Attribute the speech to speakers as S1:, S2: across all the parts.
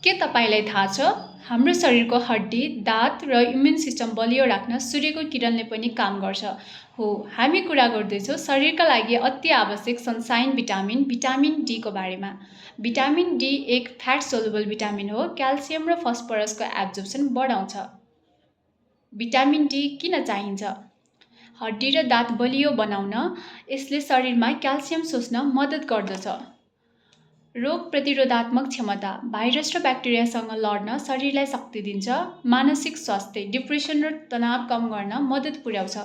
S1: के तपाईलाई थाहा छ हाम्रो शरीरको हड्डी, दाँत र इम्युन सिस्टम बलियो राख्न सूर्यको किरणले पनि काम गर्छ। हो, हामी कुरा गर्दैछौँ शरीरका लागि अति आवश्यक सनसाइन भिटामिन डी को बारेमा। भिटामिन डी एक फ्याट सोलुबल भिटामिन हो। क्याल्सियम र फस्फरसको एब्जर्प्सन बढाउँछ। भिटामिन डी किन चाहिन्छ? हड्डी र दाँत बलियो बनाउन यसले शरीरमा क्याल्सियम सोच्न मद्दत गर्दछ। रोग प्रतिरोधात्मक क्षमता, भाइरस र ब्याक्टेरियासँग लड्न शरीरलाई शक्ति दिन्छ। मानसिक स्वास्थ्य, डिप्रेसन र तनाव कम गर्न मद्दत पुर्याउँछ।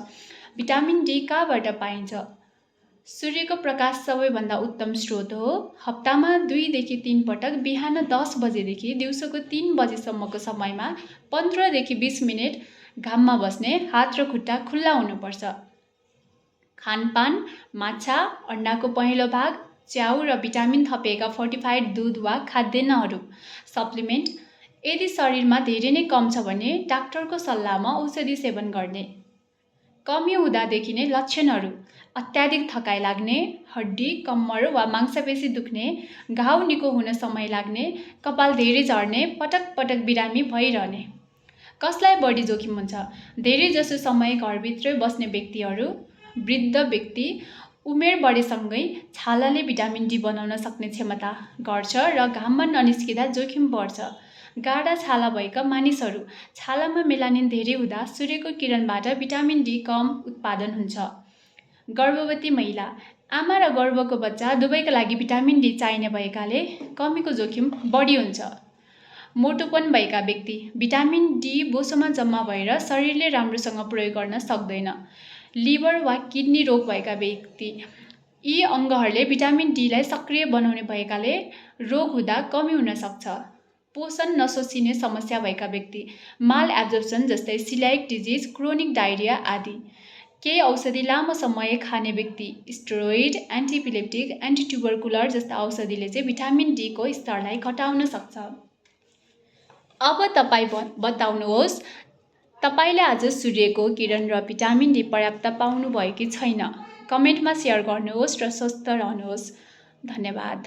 S1: भिटामिन डी कहाँबाट पाइन्छ? सूर्यको प्रकाश सबैभन्दा उत्तम स्रोत हो। हप्तामा 2 देखि 3 पटक बिहान 10 बजेदेखि दिउँसोको 3 बजेसम्मको समयमा 15 देखि 20 मिनेट घाममा बस्ने, हात र खुट्टा खुल्ला हुनुपर्छ। खानपान, माछा, अन्डाको पहेँलो भाग, च्याउ र भिटामिन थपिएका फोर्टिफाइड दूध वा खाद्यान्नहरू। सप्लिमेन्ट, यदि शरीरमा धेरै नै कम छ भने डाक्टरको सल्लाहमा औषधि सेवन गर्ने। कमी हुँदा देखिने लक्षणहरू: अत्याधिक थकाइ लाग्ने, हड्डी, कम्मर वा मांसपेशी दुख्ने, घाउ निको हुन समय लाग्ने, कपाल धेरै झर्ने, पटक पटक बिरामी भइरहने। कसलाई बढी जोखिम हुन्छ? धेरै जसो समय घरभित्रै बस्ने व्यक्तिहरू, वृद्ध व्यक्ति, उमेर बढेसँगै छालाले भिटामिन डी बनाउन सक्ने क्षमता गर्छ र घाममा ननिस्किँदा जोखिम बढ्छ। गाढा छाला भएका मानिसहरू, छालामा मेलानिन धेरै हुँदा सूर्यको किरणबाट भिटामिन डी कम उत्पादन हुन्छ। गर्भवती महिला, आमा र गर्भको बच्चा दुवैका लागि भिटामिन डी चाहिने भएकाले कमीको जोखिम बढी हुन्छ। मोटोपन भएका व्यक्ति, भिटामिन डी बोसोमा जम्मा भएर शरीरले राम्रोसँग प्रयोग गर्न सक्दैन। लिभर वा किडनी रोग भएका व्यक्ति, यी अङ्गहरूले भिटामिन डीलाई सक्रिय बनाउने भएकाले रोग हुँदा कमी हुन सक्छ। पोषण नसोचिने समस्या भएका व्यक्ति, माल एब्जर्प्सन जस्तै सिलाइक डिजिज, क्रोनिक डायरिया आदि। केही औषधि लामो समय खाने व्यक्ति, स्टेरोइड, एन्टिइपिलेप्टिक, एन्टिट्युबरकुलर जस्ता औषधिले चाहिँ भिटामिन डी को स्तरलाई घटाउन सक्छ। अब तपाईँ बताउनुहोस्, तपाईले आज सूर्यको किरण र भिटामिन डी पर्याप्त पाउनुभयो कि छैन? कमेन्टमा सेयर गर्नुहोस् र स्वस्थ रहनुहोस्। धन्यवाद।